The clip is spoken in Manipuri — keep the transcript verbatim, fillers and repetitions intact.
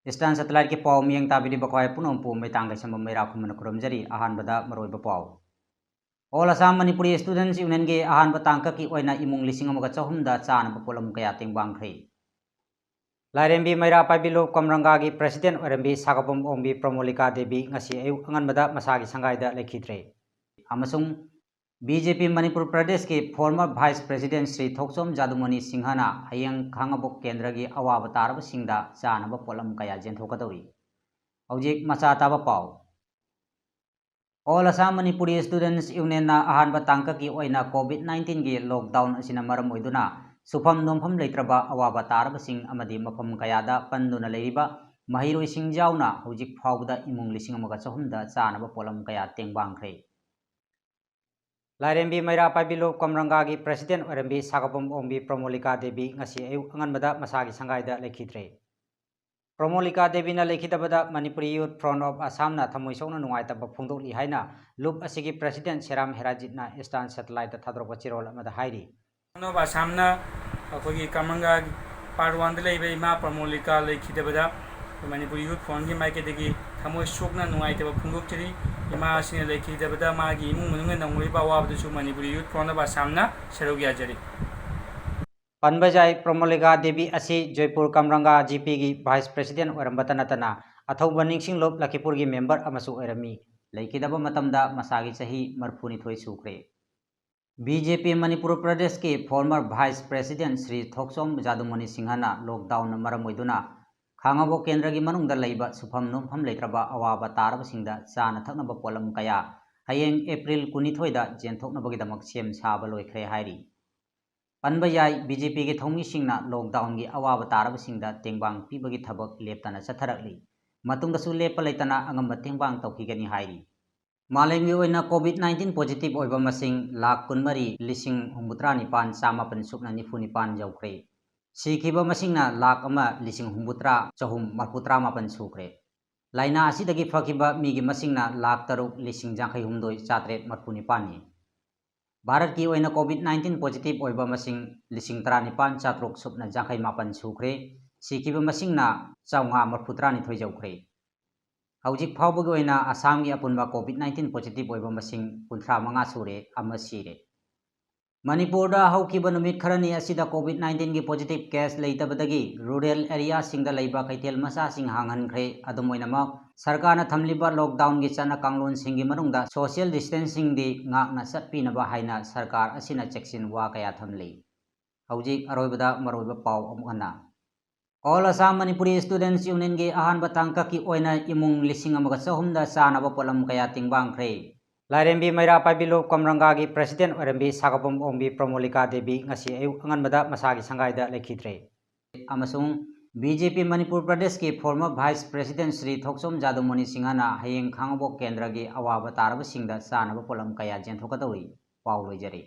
Eastern Satellite ꯀꯤ ꯄꯥꯎ ꯃꯤꯠꯌꯦꯡ ꯇꯥꯕꯤꯔꯤꯕ ꯑꯩꯈꯣꯏ ꯄꯨꯝꯅꯃꯛꯄꯨ ꯃꯩꯇꯥꯡ ꯀꯩꯁꯝꯕꯝ ꯃꯩꯔꯥ ꯈꯨꯃꯟꯅ ꯈꯨꯔꯨꯝꯖꯔꯤ꯫ ꯑꯍꯥꯟꯕꯗ ꯃꯔꯨꯑꯣꯏꯕ ꯄꯥꯎ꯫ All Assam Manipuri Students Union ꯒꯤ ꯑꯍꯥꯟꯕ ꯇꯥꯡꯀꯛꯀꯤ ꯑꯣꯏꯅ ꯏꯃꯨꯡ ꯂꯤꯁꯤꯡ ꯑꯃꯒ ꯆꯍꯨꯝꯗ ꯆꯥꯅꯕ ꯄꯣꯠꯂꯝ ꯀꯌꯥ ꯇꯦꯡꯕꯥꯡꯈ꯭ꯔꯦ꯫ ꯂꯥꯏꯔꯦꯝꯕꯤ ꯃꯩꯔꯥ ꯄꯥꯏꯕꯤ ꯂꯨꯞ ꯀꯝꯔꯪꯒꯥꯒꯤ president ꯑꯣꯏꯔꯝꯕꯤ ꯁꯥꯒꯕꯝ ꯑꯣꯡꯕꯤ ꯄ꯭ꯔꯃꯣꯂꯤꯀꯥ ꯗꯦꯕꯤ ꯉꯁꯤ ꯑꯌꯨꯛ ꯑꯉꯟꯕꯗ ꯃꯁꯥꯒꯤ ꯁꯪꯒꯥꯏꯗ ꯂꯩꯈꯤꯗ꯭ꯔꯦ꯫ ꯑꯃꯁꯨꯡ BJP ꯃꯅꯤꯄꯨꯔ ꯄ꯭ꯔꯗꯦꯁꯀꯤ former vice president ꯁ꯭ꯔꯤ ꯊꯣꯛꯆꯣꯝ ꯖꯥꯗꯨꯃꯣꯅꯤ ꯁꯤꯡꯍꯅ ꯍꯌꯦꯡ ꯈꯥꯉꯕꯣꯛ ꯀꯦꯟꯗ꯭ꯔꯒꯤ ꯑꯋꯥꯕ ꯇꯥꯔꯕꯁꯤꯡꯗ ꯆꯥꯅꯕ ꯄꯣꯠꯂꯝ ꯀꯌꯥ ꯌꯦꯟꯊꯣꯛꯀꯗꯧꯔꯤ꯫ ꯍꯧꯖꯤꯛ ꯃꯆꯥ ꯇꯥꯕ ꯄꯥꯎ꯫ All Assam Manipuri Students Union ꯅ ꯑꯍꯥꯟꯕ ꯇꯥꯡꯀꯛꯀꯤ ꯑꯣꯏꯅ COVID nineteen ꯒꯤ lockdown ꯑꯁꯤꯅ ꯃꯔꯝ ꯑꯣꯏꯗꯨꯅ ꯁꯨꯐꯝ ꯅꯣꯝꯐꯝ ꯂꯩꯇ꯭ꯔꯕ ꯑꯋꯥꯕ ꯇꯥꯔꯕꯁꯤꯡ ꯑꯃꯗꯤ ꯃꯐꯝ ꯀꯌꯥꯗ ꯄꯟꯗꯨꯅ ꯂꯩꯔꯤꯕ ꯃꯍꯩꯔꯣꯏꯁꯤꯡ ꯌꯥꯎꯅ ꯍꯧꯖꯤꯛ ꯐꯥꯎꯕꯗ ꯏꯃꯨꯡ ꯂꯤꯁꯤꯡ ꯑꯃꯒ ꯆꯍꯨꯝꯗ ꯆꯥꯅꯕ ꯄꯣꯠꯂꯝ ꯀꯌꯥ ꯇꯦꯡꯕꯥꯡꯈ꯭ꯔꯦ꯫ ꯂꯥꯏꯔꯦꯝꯕꯤ ꯃꯩꯔꯥ ꯄꯥꯏꯕꯤ ꯂꯨꯞ ꯀꯝꯔꯪꯒꯥꯒꯤ president ꯑꯣꯏꯔꯝꯕꯤ ꯁꯥꯒꯕꯝ ꯑꯣꯡꯕꯤ ꯄ꯭ꯔꯃꯣꯂꯤꯀꯥ ꯗꯦꯕꯤ ꯉꯁꯤ ꯑꯌꯨꯛ ꯑꯉꯟꯕꯗ ꯃꯁꯥꯒꯤ ꯁꯪꯒꯥꯏꯗ ꯂꯩꯈꯤꯗ꯭ꯔꯦ꯫ ꯄ꯭ꯔꯃꯣꯂꯤꯀꯥ ꯗꯦꯕꯤꯅ ꯂꯩꯈꯤꯗꯕꯗ Manipuri Youth Front of Assam ꯅ ꯊꯃꯣꯏ ꯁꯣꯛꯅ ꯅꯨꯡꯉꯥꯏꯇꯕ ꯐꯣꯡꯗꯣꯛꯂꯤ ꯍꯥꯏꯅ ꯂꯨꯞ ꯑꯁꯤꯒꯤ president ꯁꯦꯔꯥꯝ ꯍꯦꯔꯥꯖꯤꯠꯅ Eastern Satellite ꯇ ꯊꯥꯗꯣꯔꯛꯄ ꯆꯦꯔꯣꯜ ꯑꯃꯗ ꯍꯥꯏꯔꯤ꯫ Front of Assam ꯅ ꯑꯩꯈꯣꯏꯒꯤ ꯀꯝꯔꯪꯒꯥ part one ꯗ ꯂꯩꯕ ꯏꯃꯥ ꯄ꯭ꯔꯃꯣꯂꯤꯀꯥ ꯂꯩꯈꯤꯗꯕꯗ ꯑꯩꯈꯣꯏ Manipuri Youth Front ꯀꯤ ꯃꯥꯏꯀꯩꯗꯒꯤ ꯊꯃꯣꯏ ꯁꯣꯛꯅ ꯅꯨꯡꯉꯥꯏꯇꯕ ꯐꯣꯡꯗꯣꯛꯆꯔꯤ꯫ ꯏꯃꯥ ꯑꯁꯤꯅ ꯂꯩꯈꯤꯗꯕꯗ ꯃꯥꯒꯤ ꯏꯃꯨꯡ ꯃꯅꯨꯡꯅ ꯅꯪꯂꯤꯕ ꯑꯋꯥꯕꯗꯁꯨ Manipuri Youth Front of Assam ꯅ ꯁꯔꯨꯛ ꯌꯥꯖꯔꯤ꯫ ꯄꯟꯕ ꯌꯥꯏ, ꯄ꯭ꯔꯃꯣꯂꯤꯀꯥ ꯗꯦꯕꯤ ꯑꯁꯤ ꯖꯣꯏꯄꯨꯔ ꯀꯝꯔꯪꯒꯥ G P ꯒꯤ vice president ꯑꯣꯏꯔꯝꯕꯇ ꯅꯠꯇꯅ ꯑꯊꯧꯕ ꯅꯤꯡꯁꯤꯡꯂꯨꯞ ꯂꯈꯤꯄꯨꯔꯒꯤ member ꯑꯃꯁꯨ ꯑꯣꯏꯔꯝꯃꯤ꯫ ꯂꯩꯈꯤꯗꯕ ꯃꯇꯝꯗ ꯃꯁꯥꯒꯤ ꯆꯍꯤ ꯃꯔꯤꯐꯨꯅꯤꯊꯣꯏ ꯁꯨꯈ꯭ꯔꯦ꯫ BJP ꯃꯅꯤꯄꯨꯔ ꯄ꯭ꯔꯗꯦꯁꯀꯤ former vice president ꯁ꯭ꯔꯤ ꯊꯣꯛꯆꯣꯝ ꯖꯥꯗꯨꯃꯣꯅꯤ ꯁꯤꯡꯍꯅ lockdown ꯅ ꯃꯔꯝ ꯑꯣꯏꯗꯨꯅ ꯈꯥꯉꯕꯣꯛ ꯀꯦꯟꯗ꯭ꯔꯒꯤ ꯃꯅꯨꯡꯗ ꯂꯩꯕ ꯁꯨꯐꯝ ꯅꯣꯝꯐꯝ ꯂꯩꯇ꯭ꯔꯕ ꯑꯋꯥꯕ ꯇꯥꯔꯕꯁꯤꯡꯗ ꯆꯥꯅ ꯊꯛꯅꯕ ꯄꯣꯠꯂꯝ ꯀꯌꯥ ꯍꯌꯦꯡ April ꯀꯨꯟꯅꯤꯊꯣꯏꯗ ꯌꯦꯟꯊꯣꯛꯅꯕꯒꯤꯗꯃꯛ ꯁꯦꯝ ꯁꯥꯕ ꯂꯣꯏꯈ꯭ꯔꯦ ꯍꯥꯏꯔꯤ꯫ ꯄꯟꯕ ꯌꯥꯏ, BJP ꯒꯤ ꯊꯧꯃꯤꯁꯤꯡꯅ lockdown ꯒꯤ ꯑꯋꯥꯕ ꯇꯥꯔꯕꯁꯤꯡꯗ ꯇꯦꯡꯕꯥꯡ ꯄꯤꯕꯒꯤ ꯊꯕꯛ ꯂꯦꯞꯇꯅ ꯆꯠꯊꯔꯛꯂꯤ꯫ ꯃꯇꯨꯡꯗꯁꯨ ꯂꯦꯞꯄ ꯂꯩꯇꯅ ꯑꯉꯝꯕ ꯇꯦꯡꯕꯥꯡ ꯇꯧꯈꯤꯒꯅꯤ ꯍꯥꯏꯔꯤ꯫ ꯃꯥꯂꯦꯝꯒꯤ ꯑꯣꯏꯅ COVID nineteen positive ꯑꯣꯏꯕ ꯃꯁꯤꯡ ꯂꯥꯈ ꯀꯨꯟꯃꯔꯤ ꯂꯤꯁꯤꯡ ꯍꯨꯝꯐꯨꯇꯔꯥ ꯅꯤꯄꯥꯟ ꯆꯥꯃꯥꯄꯟ ꯁꯨꯞꯅ ꯅꯤꯐꯨ ꯅꯤꯄꯥꯟ ꯌꯧꯈ꯭ꯔꯦ꯫ ꯁꯤꯈꯤꯕ ꯃꯁꯤꯡꯅ ꯂꯥꯈ ꯑꯃ ꯂꯤꯁꯤꯡ ꯍꯨꯝꯐꯨꯇꯔꯥ ꯆꯍꯨꯝ ꯃꯔꯤꯐꯨꯇꯔꯥ ꯃꯥꯄꯟ ꯁꯨꯈ꯭ꯔꯦ꯫ ꯂꯥꯏꯅꯥ ꯑꯁꯤꯗꯒꯤ ꯐꯈꯤꯕ ꯃꯤꯒꯤ ꯃꯁꯤꯡꯅ ꯂꯥꯈ ꯇꯔꯨꯛ ꯂꯤꯁꯤꯡ ꯌꯥꯡꯈꯩ ꯍꯨꯝꯗꯣꯏ ꯆꯥꯇꯔꯦꯠ ꯃꯔꯤꯐꯨ ꯅꯤꯄꯥꯟꯅꯤ꯫ ꯚꯥꯔꯠꯀꯤ ꯑꯣꯏꯅ COVID nineteen positive ꯑꯣꯏꯕ ꯃꯁꯤꯡ ꯂꯤꯁꯤꯡ ꯇꯔꯥꯅꯤꯄꯥꯟ ꯆꯥꯇꯔꯨꯛ ꯁꯨꯞꯅ ꯌꯥꯡꯈꯩ ꯃꯥꯄꯟ ꯁꯨꯈ꯭ꯔꯦ꯫ ꯁꯤꯈꯤꯕ ꯃꯁꯤꯡꯅ ꯆꯥꯝꯃꯉꯥ ꯃꯔꯤꯐꯨꯇꯔꯥꯅꯤꯊꯣꯏ ꯌꯧꯈ꯭ꯔꯦ꯫ ꯍꯧꯖꯤꯛ ꯐꯥꯎꯕꯒꯤ ꯑꯣꯏꯅ ꯑꯁꯥꯝꯒꯤ ꯑꯄꯨꯟꯕ COVID nineteen positive ꯑꯣꯏꯕ ꯃꯁꯤꯡ ꯀꯨꯟꯊ꯭ꯔꯥ ꯃꯉꯥ ꯁꯨꯔꯦ, ꯑꯃ ꯁꯤꯔꯦ꯫ ꯃꯅꯤꯄꯨꯔꯗ ꯍꯧꯈꯤꯕ ꯅꯨꯃꯤꯠ ꯈꯔꯅꯤ ꯑꯁꯤꯗ COVID nineteenꯒꯤ positive case ꯂꯩꯇꯕꯗꯒꯤ rural areaꯁꯤꯡꯗ ꯂꯩꯕ ꯀꯩꯊꯦꯜ ꯃꯆꯥꯁꯤꯡ ꯍꯥꯡꯍꯟꯈ꯭ꯔꯦ꯫ ꯑꯗꯨꯝ ꯑꯣꯏꯅꯃꯛ, ꯁꯔꯀꯥꯔꯅ ꯊꯝꯂꯤꯕ lockdownꯒꯤ ꯆꯠꯅ ꯀꯥꯡꯂꯣꯟꯁꯤꯡꯒꯤ ꯃꯅꯨꯡꯗ social distancingꯗꯤ ꯉꯥꯛꯅ ꯆꯠꯄꯤꯅꯕ ꯍꯥꯏꯅ ꯁꯔꯀꯥꯔ ꯑꯁꯤꯅ ꯆꯦꯛꯁꯤꯟ ꯋꯥ ꯀꯌꯥ ꯊꯝꯂꯤ꯫ ꯍꯧꯖꯤꯛ ꯑꯔꯣꯏꯕꯗ ꯃꯔꯨꯑꯣꯏꯕ ꯄꯥꯎ ꯑꯃꯨꯛ ꯍꯟꯅ꯫ All Assam Manipuri Students Unionꯒꯤ ꯑꯍꯥꯟꯕ ꯇꯥꯡꯀꯛꯀꯤ ꯑꯣꯏꯅ ꯏꯃꯨꯡ ꯂꯤꯁꯤꯡ ꯑꯃꯒ ꯆꯍꯨꯝꯗ ꯆꯥꯅꯕ ꯄꯣꯠꯂꯝ ꯀꯌꯥ ꯇꯦꯡꯕꯥꯡꯈ꯭ꯔꯦ꯫ ꯂꯥꯏꯔꯦꯝꯕꯤ ꯃꯩꯔꯥ ꯄꯥꯏꯕꯤ ꯂꯣꯞ ꯀꯝꯔꯪꯒꯥꯒꯤ president ꯑꯣꯏꯔꯝꯕꯤ ꯁꯥꯒꯣꯕꯝ ꯑꯣꯡꯕꯤ ꯄ꯭ꯔꯃꯣꯂꯤꯀꯥ ꯗꯦꯕꯤ ꯉꯁꯤ ꯑꯌꯨꯛ ꯑꯉꯟꯕꯗ ꯃꯁꯥꯒꯤ ꯁꯪꯒꯥꯏꯗ ꯂꯩꯈꯤꯗ꯭ꯔꯦ꯫ ꯑꯃꯁꯨꯡ BJP ꯃꯅꯤꯄꯨꯔ ꯄ꯭ꯔꯗꯦꯁꯀꯤ former vice president ꯁ꯭ꯔꯤ ꯊꯣꯛꯆꯣꯝ ꯖꯥꯗꯨꯃꯣꯅꯤ ꯁꯤꯡꯍꯅ ꯍꯌꯦꯡ ꯈꯥꯉꯕꯣꯛ ꯀꯦꯟꯗ꯭ꯔꯒꯤ ꯑꯋꯥꯕ ꯇꯥꯔꯕꯁꯤꯡꯗ ꯆꯥꯅꯕ ꯄꯣꯠꯂꯝ ꯀꯌꯥ ꯌꯦꯟꯊꯣꯛꯀꯗꯧꯔꯤ꯫ ꯄꯥꯎ ꯂꯣꯏꯖꯔꯦ꯫